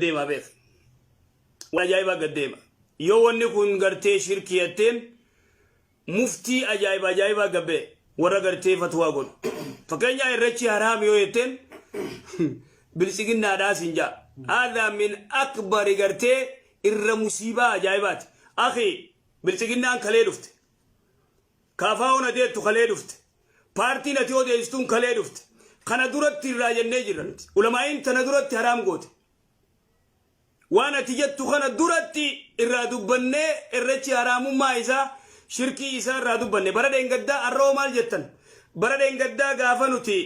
gaddeema beek. Waan ajaa'ibaa gaddeema. Yoo wanni kun gartee shirkii jetteen muftii ajaa'iba ajaa'ibaa gabbee warra gartee fatwaa godhu. Fakkeenyaa irreechi haraam yoo jetteen biltsiginnaadhaa siin jaa. Haadha min akbari gartee irra musiibaa ajaa'ibaati. Akhi biltsiginnaan kalee dhufte. Kaafaa'oon ati jettu kalee dhufte. Paartiin ati odeessituun kalee dhufte. Kana duratti irraa jennee jirra nuti. Ulamaa'iin tana duratti haraam goote. Waan ati jettu kana duratti irraa dubbannee irrechi haraamummaa isaa shirkii isaa irraa dubbanne. Bara dheengaddaa arroo maal jettan? Bara dheengaddaa gaafa nuti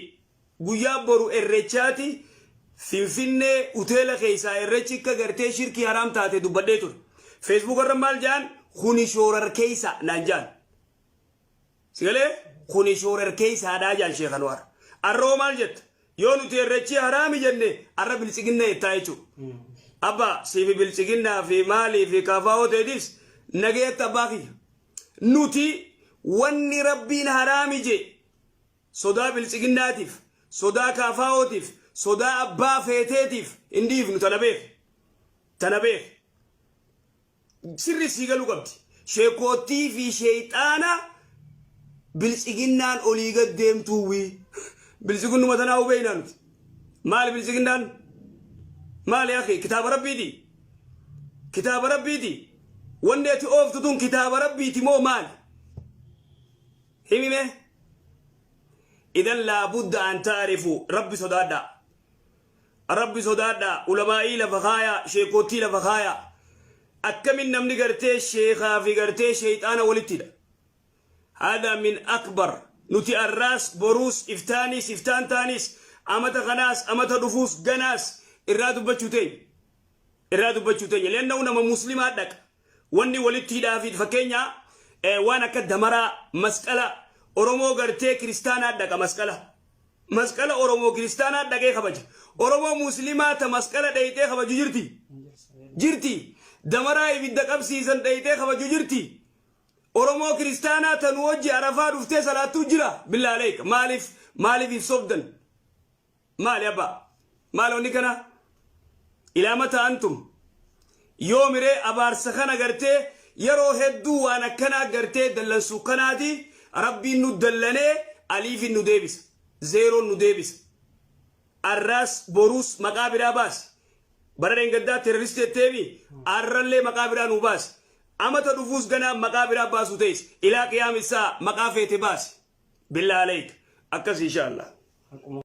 guyyaa boru irrechaati Finfinnee hoteela keessaa irrechi akka gartee shirkii haraam taate dubbadhee ture. Facebook irra maal jedhan kuni shoorarkeessa naan jedhan. Sigalee kuni shoorarkeessaadhaa jedhan Sheekh Anwaar. Arroo maal jetta? Yoo nuti irrechi haraami jenne arra biltsiginna jettaa jechuudha. Abba siifi biltsiginnaa fi maalii fi kaafaa'oo ta'etis nagayatti abbaa kiyya. Nuti wanni rabbiin haraami jee sodaa biltsiginnaatiif, sodaa kaafaa'ootiif, sodaa abbaa feeteetiif hin dhiifnu tana beek. Tana beek. Sirri sii galuu qabdi. Sheekoottii fi sheeyxaana biltsiginnaan olii gad deemtuuwwi. Biltsiginnuma tanaa hubeynaa nuti. Maali biltsiginnaan? Maali akhi? Kitaaba rabbiiti. Kitaaba rabbiiti. Wanni ati ooftu tun kitaaba rabbiiti moo maali? Himi mee. Idan laabudda an taarifu rabbi sodaadhaa. Rabbi sodaadhaa ulamaa'ii lafa kaayaa sheekootii lafa kaayaa. Akkamin namni gartee sheekaa fi gartee sheeyxaana walitti hidha. Hada min akbar nuti arraas boruus iftaaniis iftaan taaniis amata kanaas amata dhufuus ganaas irraa dubbachuu teenya. Irraa dubbachuu teenya. Leenna'u nama muslimaa dhaqa. Wanni walitti hidhaa fi fakkeenya waan akka damaraa masqala Oromoo gartee kiristaanaa dhaqa masqala. Masqala Oromoo kiristaanaa dhaqee kabaja. Oromoo muslimaa ta masqala dhayxee kabaju jirti. Jirti. Damaraa ibidda qabsiisan dhayxee kabaju jirti. Oromoo kiristaanaa ta nu wajji arafaa dhuftee salaattuu jira. Billaa aleeka. Maaliif maaliif if sobdan? Maali abbaa? Maali wanni kana? Ilaa mata antum? Yoo miree abaarsa kana gartee yeroo hedduu waan akkanaa gartee dallansuu kanaati rabbiin nu dallanee aliifin nu deebisa. Zeeroon nu deebisa. Arraas boruus maqaa biraa baasi. Bara dheengaddaa terrorist jetteemi arrallee maqaa biraa nu baasi. Amata dhufuus ganaa maqaa biraa baasuu ta'es. Ilaa qiyaamisaa maqaa feete baasi. Billaa aleek. Akkas insha Allah. Haquma.